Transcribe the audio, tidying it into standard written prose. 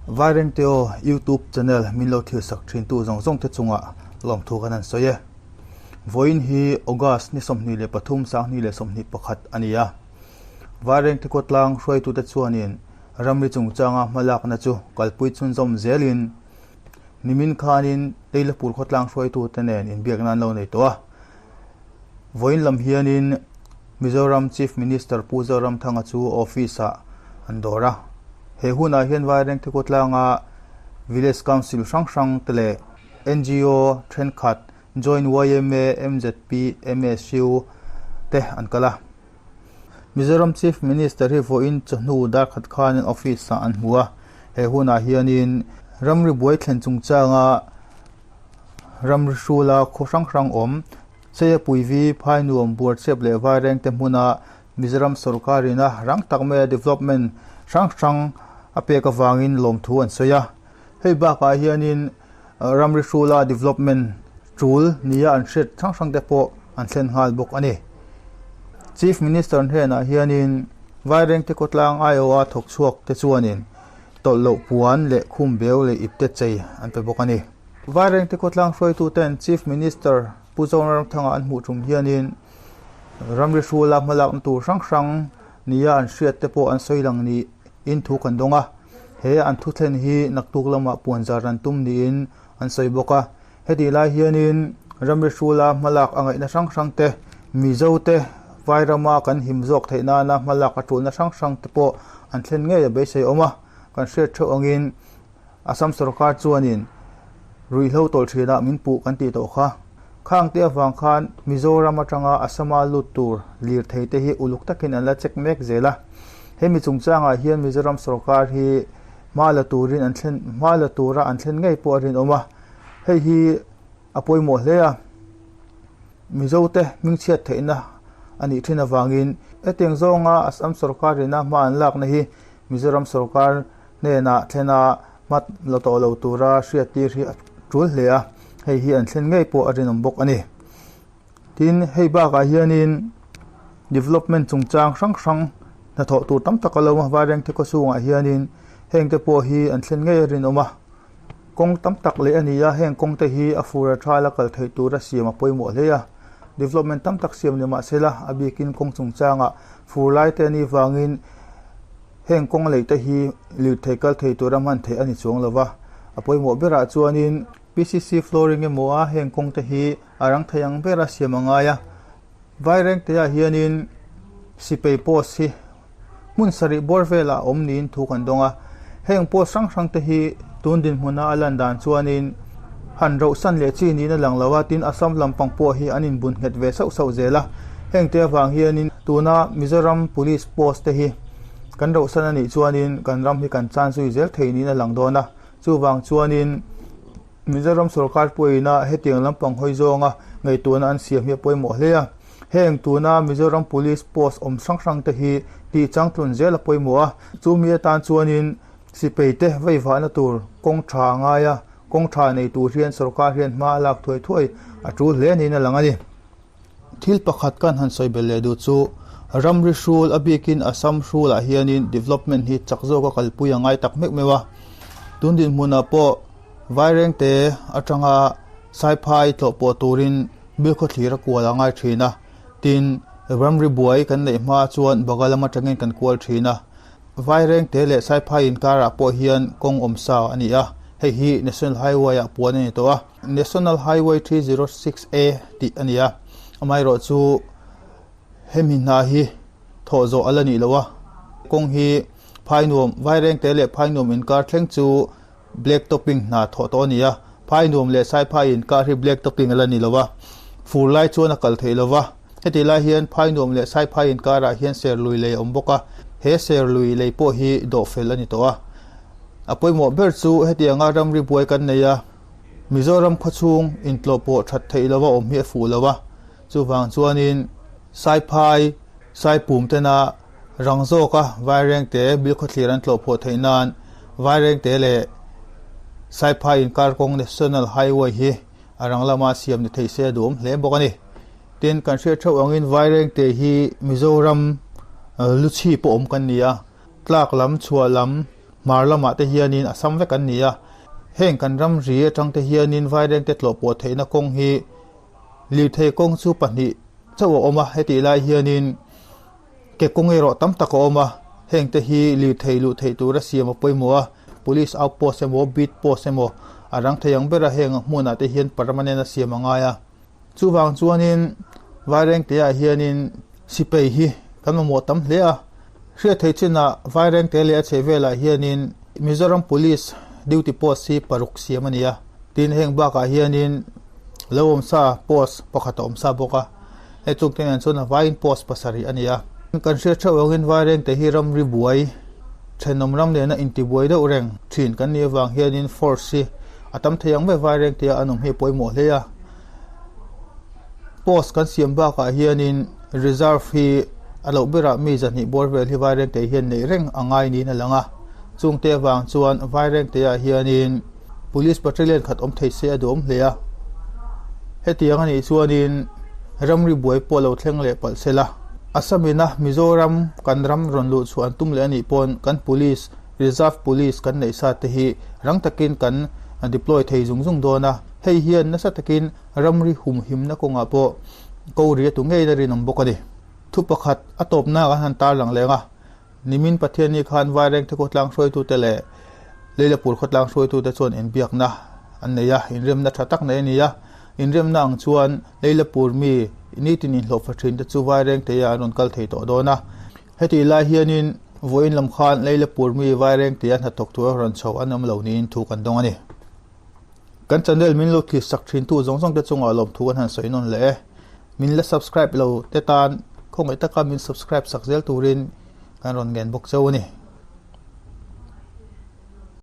Vairengteo YouTube channel min lo thil sak thintu zawng zawng te chungah lawmthu kan han sawi e. Vawiin hi August ni 23 2021 a ni a. Vairengte khawtlang hruaitute chuanin ramri chungchanga hmalakna chu kalpui chhunzawm zelin nimin khanin Teilapur khawtlang hruaitute nen inbiakna an lo nei tawh a. Vawiin lam hianin Mizoram Chief Minister Pu Zoramthanga chu office ah an dawr a. He hunah hian Vairengte khawtlanga Village Council hrang hrang te leh NGO thenkhat Joint yma, MZP, MSU te an kal a. Mizoram Chief Minister hi vawiin chawhnu darkhat khanin office ah an hmu a. He hunah hianin ramri buai thlen chungchanga ramri hrula khaw hrang hrang awm, Cheiapuivi, Phainuam, Buarchep leh Vairengte hmuna Mizoram sorkarin a rang tak maia development hrang hrang a pek avangin lawmthu an sawi a. Hei bakah hianin ramri hrula development tul nia an hriat hrang hrang te pawh an thlen nghal bawk a ni. Chief Minister hnenah hianin Vairengte khawtlang aiawha thawk chhuak te chuanin tawlh loh puan leh khum beu leh ipte chei an pe bawk a ni. Vairengte khawtlang hruaituten Chief Minister Pu Zoramthanga an hmuh tum hianin ramri hrula hmalakna tur hrang hrang nia an hriat te pawh an sawi lang niin thu kan dawng a. He an thuthlen hi naktuk lamah puanzar an tum niin an sawi bawk a. Hetih lai hianin ramri hrula hmalak a ngaihna hrang hrang te, Mizo te Vairama kan him zawk theih nana hmalak a tulna hrang hrang te pawh an thlen ngei a beisei awm a. Kan hriat theuh angin Assam sorkar chuanin ruihhlo tawlh thinah min puh kan tih tawh kha. Khang te avang khan Mizoram atanga Assama lut tur lirthei te hi uluk takin an la check mek zel a. Hemi chungchangah hian Mizoram sorkar hi hma la turin an thlen hma la tura an thlen ngei pawh a rinawm a. Hei hi a pawimawh hle a, Mizote hmingchhiat theihna a nih thin avangin hetiang zawnga Assam sorkarina hma an lakna hi Mizoram sorkar hnenah thlena hma la tawh lo tura hriattir hi a tul hle a, hei hi an thlen ngei pawh a rinawm bawk a ni. Tin, hei bakah hianin development chungchang hrang hrang hnathawh tur tam tak a lo awm a, Vairengte khawchhungah hianin hengte pawh hi an thlen ngei a rinawm a. Kawng tam tak leh a ni a, heng kawng te hi a fur a tha la kal theih tura siam a pawimawh hle a. Development tam tak siam ni mahsela a bikin kawng chungchangah fur lai te a nih vangin heng kawng lei te hi lirthei kal thei tura hman theih a ni chuang lo va. A pawimawh berah chuanin PCC flooring emaw a heng kawng te hi a rang thei ang bera siam a ngai a. Vairengte-ah hianin sipei post hi hmun sarih bawr velah a awm niin thu kan dawng a. Heng post hrang hrang te hi tun dinhmuna a lan dan chuanin han rohsan leh chi niin a lang lo a, tin Assam lampang pawh hi an inbun nghet ve sauh sauh zel a. Hengte avang hianin tuna Mizoram Police post te hi kan rohsan a nih chuanin kan ram hi kan chan zui zel thei niin a lang dawn a. Chuvang chuanin. Mizoram sorkar pawhina hetiang lampang hawi zawnga ngaihtuahna an siam hi a pawimawh hle a. Heng tuna Mizoram Police post awm hrang hrang te hi tih changtlun zel a pawimawh a. Chumi atan chuanin sipei te veivahna tur kawng tha a ngai a, kawng tha nei tur hian sorkar hian hma a lak thuai thuai a tul hle niin a lang a ni. Thil pakhat kan han sawi belh leh duh chu ramri hrul a bikin Assam hrulah hianin development hi chak zawka kalpui a ngai tak meuh meuh a. Tun dinhmunah pawh Vairengte atanga Saiphai tlawh pawh turin Bilkhawthlir a kual a ngai thin a, tin ramri buai kan neih hma chuan Baga lam atangin kan kual thin a. Vairengte leh Saiphai inkarah pawh hian kawng awmsa a ni a, hei hi National Highway-ah puan a ni tawh a. National Highway 306A tih a ni a, amaherawh chu hemi hna hi thawh zawh a la nih loh a, kawng hi Phainuam, Vairengte leh Phainuam inkar thleng chu black topping hna thawh tawh a ni a, Phainuam leh Saiphai inkar hi black topping a la ni lo a, fur lai chuan a kal theih lo va, hetih lai hian Phainuam leh Saiphai inkarah hian serlui lei a awm bawk a, he serlui lei pawh hi dawh fel a ni tawh a. A pawimawh ber chu hetianga ramri buai kan nei a. Mizoram khawchhung intlawh pawh that theih lova awm hi a fuh lo a, chuvang chuanin Saiphai, Saipum tena rang zawka Vairengte Bilkhawthlir an tlawh phuah theih nan Vairengte leh Saiphai inkar kawng National Highway hi a rang lama siam ni thei se a duhawm hle bawk a ni. Tin, kan hriat theuh angin Vairengte hi Mizoram luchhi pawh awm kan ni a, tlak lam, chhuah lam, Hmar lamah te hianin Assam vek an ni a. Heng kan ramri atang te hianin Vairengte tlawh pawh theihna kawng hi lirthei kawng chu pahnih chauh a awm a, hetih lai hianin ke kawng erawh tam tak a awm a, heng te hi lirthei luh theih tura siam a pawimawh a, Police outpost emaw beat post emaw a rang thei ang bera heng hmunah te hian permanent a siam a ngai a. Chuvang chuanin Vairengte-ah hianin sipei hi kan mamawh tam hle a. Hriat theih chinah Vairengte leh a chhehvelah hianin Mizoram Police duty post hi paruk siam a ni a. Tin, heng bakah hianin lo awm sa post pakhat a awm sa bawk a. Hei chungte nen chuan a vaiin post pasarih a ni a. Kan hriat theuh angin Vairengte hi ramri buai thenawm ram nena intibuai deuh reng thin kan nih avang hianin force hi a tam thei ang mai Vairengte-ah an awm hi a pawimawh hle a. Post kan siam bakah hianin reserve hi a loh berah mi zahnih bawr vel hi Vairengte hian neih reng a ngai niin a lang a. Chungte avang chuan Vairengte-ah hianin Police battalion khat awm thei se a duhawm hle a. Hetiang a nih chuanin ramri buai pawh lo thleng leh palh se la. Assam ina Mizoram kan ram rawn luh chhuah an tum leh a nih pawn kan Police, Reserve Police kan neih sa te hi rang takin kan deploy thei zung zung dawn a. Hei hian nasa takin ramri humhimna kawngah pawh ko ri a tu ngeiin a rinawm bawk a ni. Thu pakhat a tawpna kan han tarlang leng a, nimin Pathianni khan Vairengte khawtlang hruaitute leh Leilapur khawtlang hruaitute chuan inbiakna an nei a, inremna tha tak nei a ni a. Inremna ang chuan Leilapur mi nitin inhlawhfa thinte chu Vairengteia an rawn kal thei tawh dawn a. Hetih lai hianin vawiin lam khan Leilapur mi Vairengteia hnathawk tur a rawn chho an awm lo niin thu kan dawng a ni. Kan channel min lo thlir sak thin tu zawng zawng te chungah lawmthu kan han sawi nawn leh e. Min la subscribe lo te tan khawngaih taka min subscribe sak zel turin kan rawn ngen bawk cheu a ni.